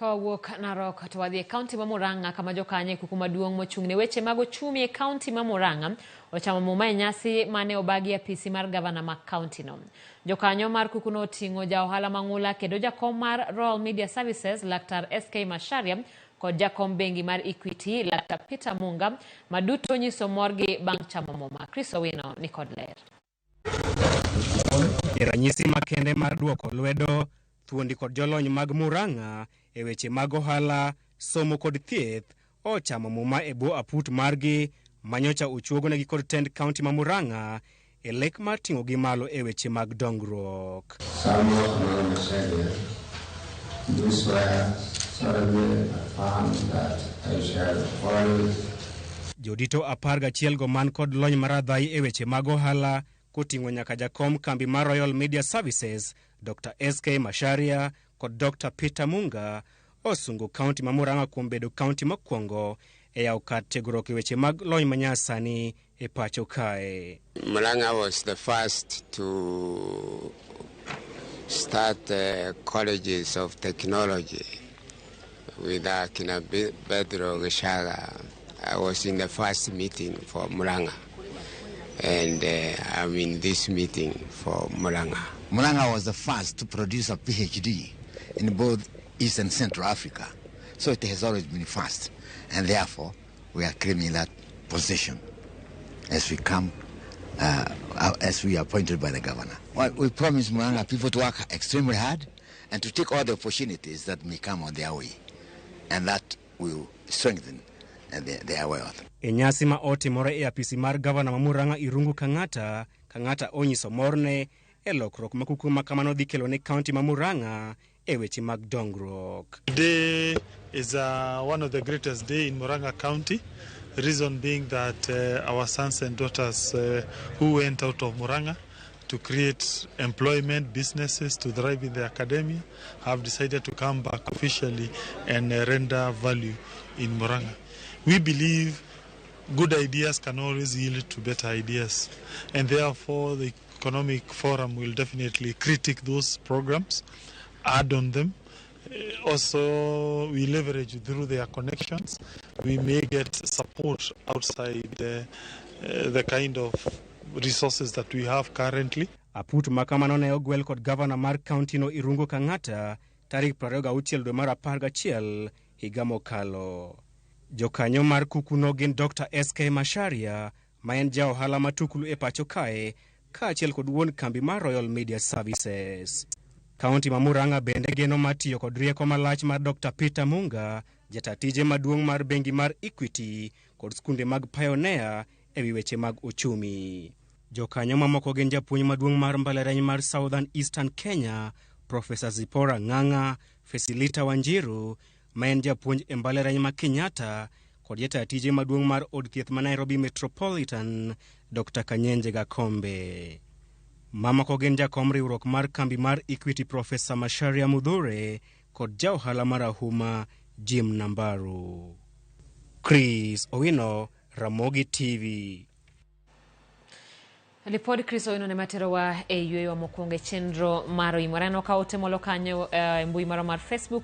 Ka wawuok Narok to wadhi e kaunti ma Murang'a kama jokanyo e kuku maduong' mochung' ne weche mag ochumi e kaunti ma Murang'a ochamo muma e nyasi mane obagi e apisi mar gavana ma kauntino. Jokanyo mar kukuno oting'o ja ohala mang'ula kendo jakom mar Royal Media Services Laktar SK Macharia kod jakom bengi mar Equity Laktar Peter Munga ma duto nyiso morgi bang' chamo muma. Chris Owino ni kod ler. E ranyisi makende mar duoko lwedo thuondi kod jolony mag Murang'a e weche mag ohala, somo kod thieth ochamo muma e bwo aput margi manyocha ochuogonegi kod tend kaunti ma Murang'a e lek mar ting'ogi malo e weche mag dongruok. Samuel Kamau Macharia, do swear solemnly affirm that I shall always Jodito 11 go man kod lony maradhai e weche mag ohala koting'o nyaka jakom kambi mar Royal Media Services Dr. SK Macharia kod Dr. Peter Munga osungo kaunti ma Murang'a kuom bedo kaunti mokwongo e yawo kar tiegruok e weche mag lony manyasani e pacho kae. Murang'a was the first to start colleges of technology with Akina Pedro Gachagua. I was in the first meeting for Murang'a, and I'm in this meeting for Murang'a. Murang'a was the first to produce a PhD in both East and Central Africa. So it has always been first, and therefore we are claiming that position as we come, as we are appointed by the governor. Well, we promise Murang'a people to work extremely hard and to take all the opportunities that may come on their way, and that will strengthen their wealth. E nyasi ma otimore e apisi mar gavana ma Murang'a Irungu Kang'ata, Kang'ata onyiso morne e lokruok ma kuku ma kamano dhi kelo ne kaunti ma Murang'a e weche mag dongruok. Today is one of the greatest day in Murang'a County. Reason being that our sons and daughters who went out of Murang'a to create employment, businesses, to thrive in the academia, have decided to come back officially and render value in Murang'a. We believe good ideas can always yield to better ideas, and therefore the Economic Forum will definitely critique those programs, add on them. Also, we leverage through their connections. We may get support outside the kind of resources that we have currently. Aput ma kamano ne ogwel kod gavana mar kaunti no Irungu Kang'ata tarik 26 dwe mar 11 higa mokalo. Jokanyo mar kukuno gin Dr. SK Macharia ma en ja ohala matuklu e pacho kae kaachiel kod wuon kambi mar Royal Media Services. Kaunti ma Murang'a bende geno mar tiyo kod rieko malach mar Dr. Peter Munga, jata tije maduong' mar bengi mar Equity kod skunde mag Pioneer e wi weche mag ochumi. Jokanyo mamoko gin japuonj maduong' mar mbalariany mar Southern Eastern Kenya, Professor Zipporah Ng'ang'a, Fesilita Wanjiru, ma en japuonj e mbalariany ma Kenyatta, kod jata tije maduong' mar od thieth ma Nairobi Metropolitan, Dr. Kanyenje Gakombe. Mamoko gin jakom riwruok mar kambi mar Equity Professor Macharia Mudhure kod ja ohala marahuma Jim Nambaru. Chris Owino, Ramogi TV. Lipod Chris Owino ne materowa e yweyo mokwongo e chenro mar Oimore. Aneno ka ote molo kanyo e mbui marwa mar Facebook.